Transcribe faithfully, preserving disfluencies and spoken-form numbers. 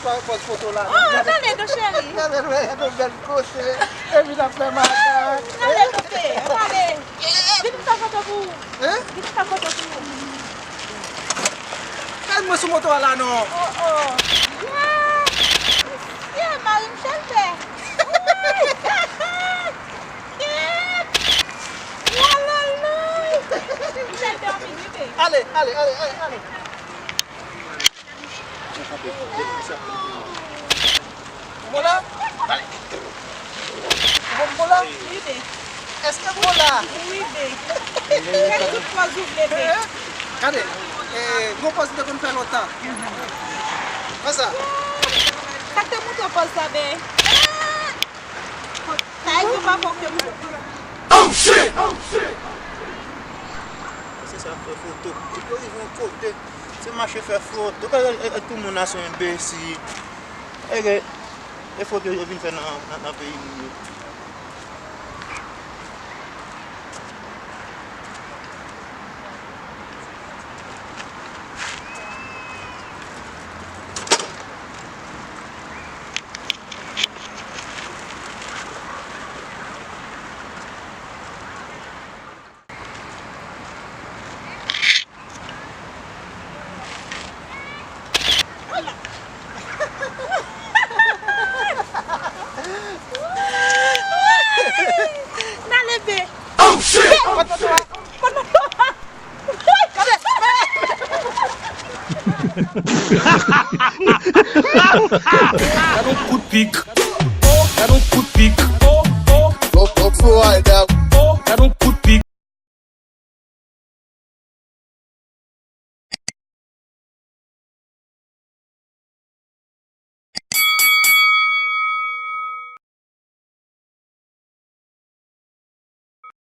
Pran pòz foto la. Oh, tande non, cheri. Gade, gade, gade, bèl kote. Epi n ap fè makak. Tande, bebe, tande. Vin m fè foto pou ou. Hein? Vin m fè foto pou ou. Kal mwen sou moto a la non. Oh, oh. Yeah. Yeah, mari m chèlbè. Kèt. Walala. M chèlbè anpil, wi, bebe. Ale, ale, ale, ale, ale. Ou bon la? Ou bon, bon la? Wi, be. Èske ou bon la? Wi, be. Fè tout pòz ou vle, be. Gade, e, gon pòz m te konn fè lontan. Fè sa. Sa k te montre pòz sa, be? Sa e gwo papa w te montre. Oh shit! Oh shit! Se sa fè foto. Depi yo rive yon kote, se mache fè foto. Gade, e, e, tout moun la se yon enbesil. E, e, e foto yo vin fè nan, nan, nan peyi moun yo. N ale, be. Oh shit! Be! Pot moto a. Pot moto a. Gade, be! Gade yon kout pik. Oh, gade yon kout pik. Oh,